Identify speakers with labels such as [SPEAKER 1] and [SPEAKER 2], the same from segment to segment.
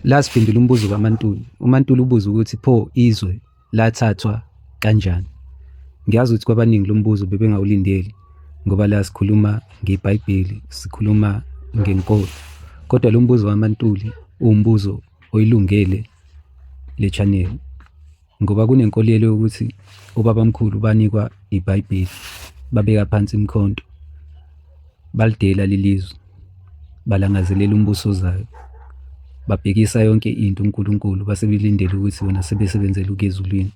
[SPEAKER 1] La siphendula umbuzo kaMaNtuli. UMaNtuli ubuza ukuthi pho izwe lathathwa kanjani? Ngiyazi ukuthi kwabaningi lo mbuzo bebengawulindeli ngoba la sikhuluma ngeBhayibheli, sikhuluma ngenkolo. Kodwa lo mbuzo kaMaNtuli uwumbuzo oyilungele le channel ngoba kunenkolelo yokuthi obabamkhulu banikwa iBhayibheli, babeka phansi imikhonto, balidela lelizwe, balangazelela umbuso ozayo, babhekisa yonke into uNkulunkulu, base belindele ukuthi bona sebesebenzela ukuya ezulwini.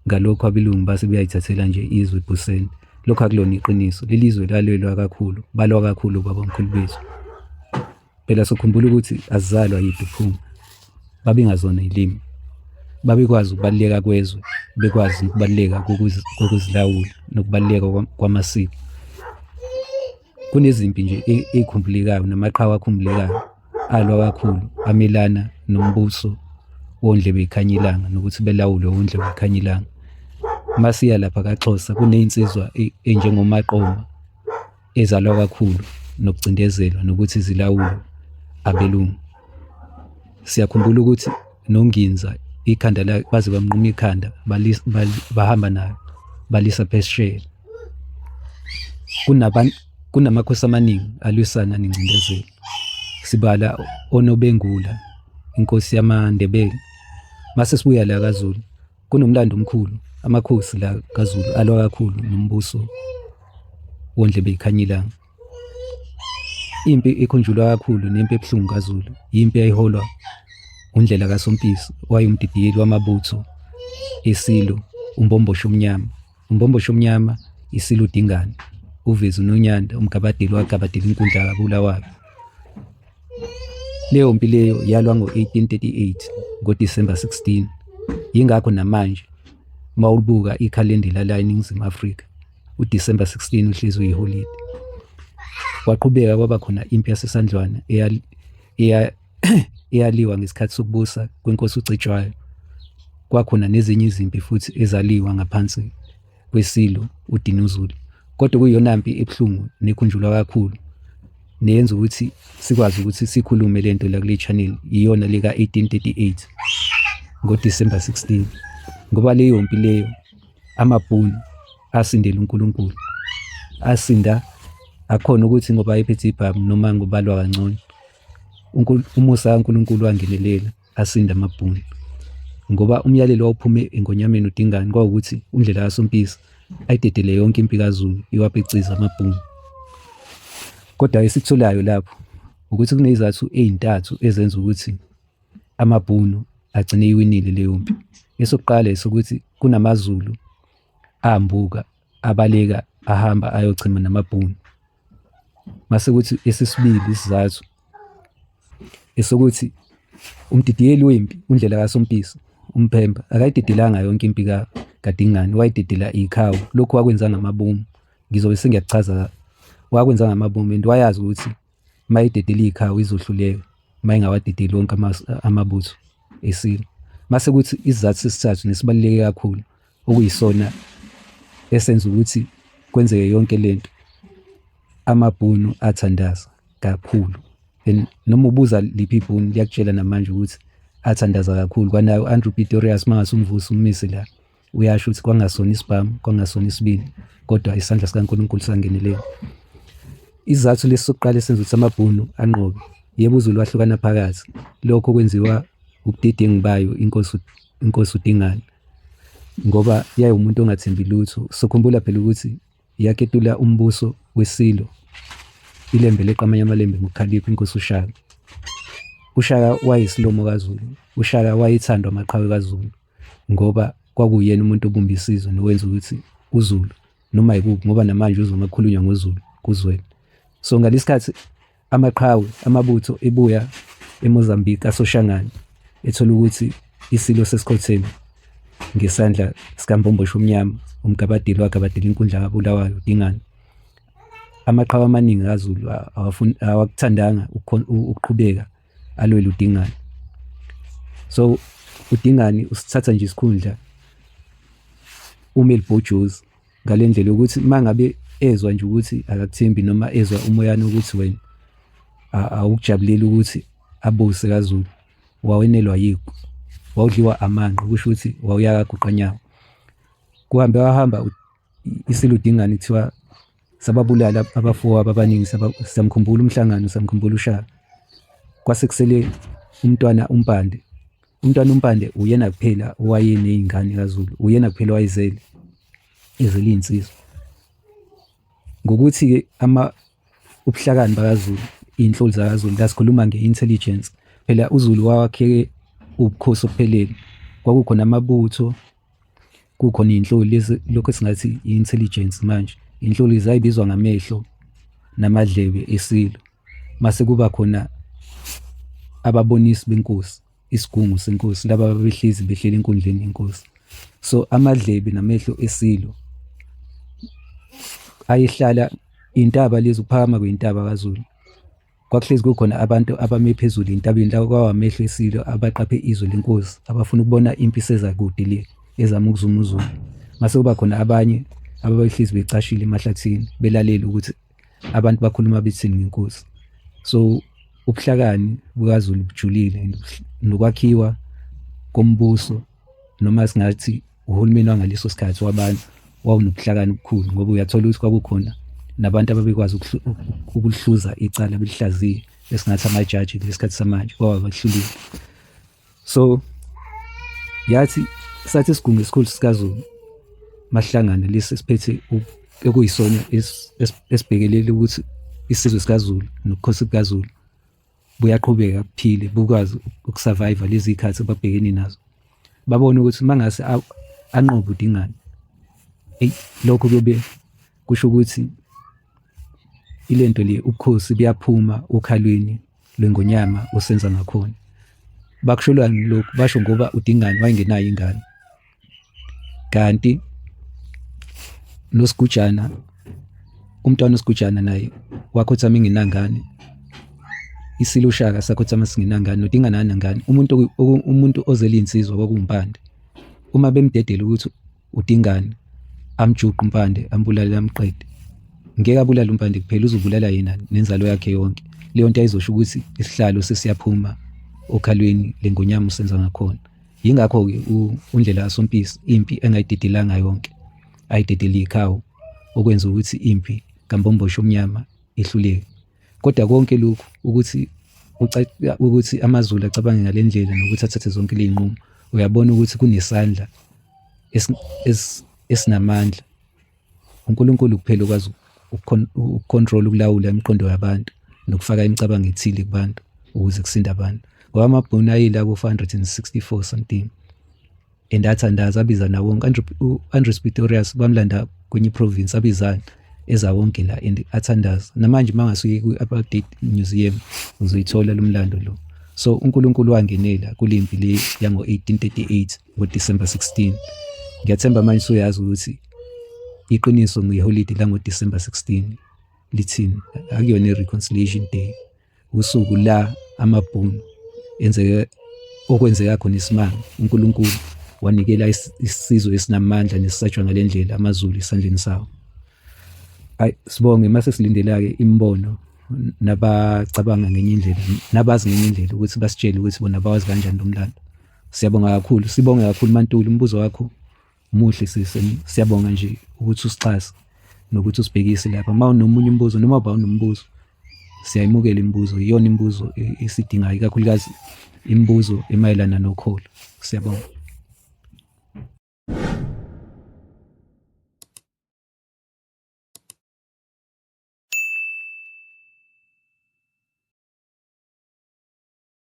[SPEAKER 1] Ngalokho abelungu base beyayithathela nje izwe ebhuseni. Lokho akulona iqiniso. Leli zwe lalwelwa kakhulu, balwa kakhulu obabamkhulu bethu. Phela sokhumbula ukuthi asizalwa yiduphunga, babengazona izilimi, babekwazi ukubaluleka kwezwe, bekwazi nokubaluleka kokuzilawula nokubaluleka kwamasiko. Kunezimpi nje ey'khumbulekayo namaqhawe akhumbulekayo alwa kakhulu amelana nombuso wondlebe yikhanya ilanga nokuthi belawulwe wondlebe yikhanya ilanga. Masiya lapha kaXhosa kuney'nsizwa ey'njengoMaqoma ezalwa kakhulu nokucindezelwa nokuthi zilawulwe abelungu. Siyakhumbula ukuthi noNginza ikhanda lakhe baze bamnquma ikhanda bahamba nayo balisa phesheya. Kunamakhosi amaningi alwisana nengcindezelo. Sibala oNobengula, inkosi yamaNdebele. Mase sibuya la kaZulu, Kunomlando omkhulu, amakhosi la kaZulu alwa kakhulu nombuso wondlebe yikhanya ilanga. Impi ekhunjulwa kakhulu nempi ebuhlungu kaZulu yimpi eyayiholwa uNdlela kaSompisi owayewumdidiyeli wamabutho eSilo uMbomboshe Omnyama. UMbomboshe Omnyama, iSilo uDingane, uVezi uNonyanda, uMgabadeli owagabadela inkundla kaBulawayo. Leyo mpi leyo yalwa ngo-1838 ngoDisemba 16. Yingakho namanje uma ulibuka ikhalenda lala eNingizimu Afrika uDisemba 16 uhlezi uyiholide. Kwaqhubeka kwaba khona impi yaseSandlwana eyaliwa ngesikhathi sokubusa kwenkosi uCetshwayo. Kwakhona nezinye izimpi futhi ezaliwa ngaphansi kweSilo uDinuzulu. Kodwa kuyiyona mpi ebuhlungu nekhunjulwa kakhulu neyenza ukuthi sikwazi ukuthi sikhulume le nto la kule channel iyona le ka-1838 ngoDisemba 16 ngoba leyo mpi leyo amaBhunu asindela uNkulunkulu asinda akhona ukuthi ngoba ayephethe ibhamu noma ngobalwa kangcono umusa kaNkulunkulu wangenelela asinda amaBhunu ngoba umyalelo wawuphume eNgonyameni uDingane kwawukuthi uNdlela kaSompisi ayidedele yonke impi kaZulu iwapiciza amaBhunu. Kodwa esikutholayo lapho ukuthi kunezizathu ey'ntathu ezenza ukuthi amaBhunu agcine eyiwinile leyo mpi. Esokuqala esokuthi kunamaZulu ambuka abaleka ahamba ayochema namaBhunu. Mase kuthi esesibili isizathu esokuthi umdidiyeli wempi uNdlela kaSompisi uMphemba akayidedelanga yonke impi kaDingane wayidedela ikhawu lokhu wakwenza ngamabomu ngizobe sengiyakuchaza wakwenza ngamabomu and wayazi ukuthi uma idedela ikhawu izohluleka uma ingawadedeli wonke amabutho esilo mase kuthi isizathu sesithathu nesibaluleke kakhulu okuyisona esenza ukuthi kwenzeke yonke lento amaBhunu athandaza kakhulu and noma ubuza liphi ibhunu liyakutshela namanje ukuthi athandaza kakhulu kwanayo u-Andrew Pretorius mangase umvusi ummise la uyasho ukuthi kwangasona isibhamu kwangasona isibili kodwa isandla sikaNkulunkulu sangenelela isizathu lesi sokuqala esenza ukuthi amaBhunu anqobe yebo uZulu wahlukana phakathi lokho kwenziwa ubudedengu bayo inkosi inkosi uDingane ngoba yayiwumuntu ongathembi lutho sokhumbula phela ukuthi yaketula umbuso weSilo iLembe leqa amanye amaLembe ngokukhalipha inkosi uShaka. UShaka wayisilomo kaZulu. UShaka wayethandwa amaqhawe kaZulu ngoba kwakuyena umuntu obumba isizwe nowenza ukuthi uZulu noma yikuphi ngoba namanje uzwa uma kukhulunywa ngoZulu kuzwele. So ngalesikhathi Amaqhawe amabutho ebuya eMozambique asoShangane ethola ukuthi iSilo sesikhotheme ngesandla sikaMbomboshe Omnyama, uMgabadeli wagabadela inkundla kaBulawayo, uDingane. Amaqhawe amaningi kaZulu awakuthandanga ukuqhubeka alwele uDingane. So uDingane usithatha nje isikhundla uma elibhojozi ngale ndlela yokuthi uma ngabe ezwa nje ukuthi akakuthembi noma ezwa umoyana ukuthi wena awukujabuleli ukuthi abuse kaZulu. Wawenelwa yiku, wawudliwa amanqe, kusho ukuthi wawuya kagoqanyawo. Kuhambe wahamba iSilo uDingane kuthiwa sababulala abafowabo abaningi, siyamkhumbula uMhlangano, siyamkhumbula uShaka. Kwase kusele umntwana uMpande. Umntwana uMpande uyena kuphela owayeney'ngane kaZulu, uyena kuphela owayezele, ezele iy'nsizwa. Ngokuthi-ke ama ubuhlakani bakaZulu, iy'nhloli zakaZulu, la sikhuluma nge-intelligence. Phela uZulu wawakheke ubukhosi obuphelele. Kwakukhona amabutho, kukhona iy'nhloli lezi lokhu esingathi i-intelligence manje. Iy'nhloli zayibizwa ngamehlo namadlebe eSilo. Mase kuba khona ababonisi benkosi, isigungu senkosi, laba ababehlezi behleli enkundleni yenkosi. So amadlebe namehlo eSilo ayehlala iy'ntaba lezi, ukuphakama kwey'ntaba kaZulu. Kwakuhlezi kukhona abantu abame phezulu entabeni la kwawamehlo eSilo abaqaphe izwe lenkosi, abafuna ukubona impi iseza kude le ezama ukuzuma uZulu. Mase kuba khona abanye ababehlezi becashile emahlathini belalele ukuthi abantu bakhuluma bethini ngenkosi. So ubuhlakani bukaZulu bujulile nokwakhiwa kombuso noma singathi uhulumeni wangaleso sikhathi wabantu wawunobuhlakani obukhulu ngoba uyathola ukuthi kwakukhona nabantu ababekwazi ukuhluza icala belihlaziye esingathi amajaji kulesikhathi samanje kwawabahlulile. So yathi sathi isigungu esikhulu sikaZulu mahlangane lesi esiphethe ekuyisona esibhekelele ukuthi isizwe sikaZulu nobukhosi bukaZulu buyaqhubeka buphile bukwazi ukusurvive lezi zikhathi ababhekene nazo. Babone ukuthi mangase anqobe uDingane, eyi lokho kuyobe kusho ukuthi ilento le ubukhosi buyaphuma okhalweni lwengonyama usenza ngakhona. Bakusholwani lokhu? Basho ngoba uDingane wayengenayo ingane. Kanti noSigujana, umntwana uSigujana naye wakhothama engenangane. ISilo uShaka sakhothama singenangane, noDingane akanangane. Umuntu umuntu ozele iy'nsizwa kwakuwuMpande. Uma bemdedela ukuthi uDingane amjuqe uMpande ambulale amqede. Ngeke abulale uMpande kuphela uzobulala yena nenzalo yakhe yonke. Leyo nto yayizosho ukuthi isihlalo sesiyaphuma okhalweni lengonyama usenza ngakhona. Yingakho-ke uNdlela kaSompisi impi engayidedelanga yonke, ayidedele ikhawu, okwenza ukuthi impi kaMbomboshe omnyama ihluleke. Kodwa konke lokhu ukuthi ukuthi amaZulu acabange ngale ndlela nokuthi athathe zonke ley'nqumo, uyabona ukuthi kunesandla esinamandla. UNkulunkulu kuphela okwazi ukukhontrola, ukulawula imiqondo yabantu nokufaka imicabango ethile kubantu ukuze kusinde abantu. Ngoba amaBhunu ayila ko-464 something and athandaza abiza wonke. U-Andries Pretorius bamlanda kwenye iprovince abizana eza wonke la and athandaza. Namanje uma ngase uye kwi-Apartheid Museum uzoyithola lo mlando lo. So uNkulunkulu wangenela kule mpi le yango-1838 ngoDisemba 16. Ngiyathemba manje usuyazi ukuthi iqiniso ngeholide langoDisemba 16 lithini. Akuyona i-Reconciliation Day, usuku la amaBhunu enzeke okwenzeka khona isimanga. uNkulunkulu wanikela isizwe esinamandla nesisatshwa ngale ndlela amaZulu esandleni sawo. Ayi sibonge mase silindela-ke imibono nabacabanga ngenye indlela nabazi ngenye indlela ukuthi basitshele ukuthi bona bawazi kanjani lo mlando. Siyabonga kakhulu, sibonge kakhulu Mantuli, umbuzo wakho muhle sisi, siyabonga nje ukuthi usixhase nokuthi usibhekise lapha. Uma unomunye umbuzo noma uba unombuzo, siyayimukela imibuzo, iyona imibuzo esidingayo, ikakhulukazi imibuzo emayelana nokholo. Siyabonga.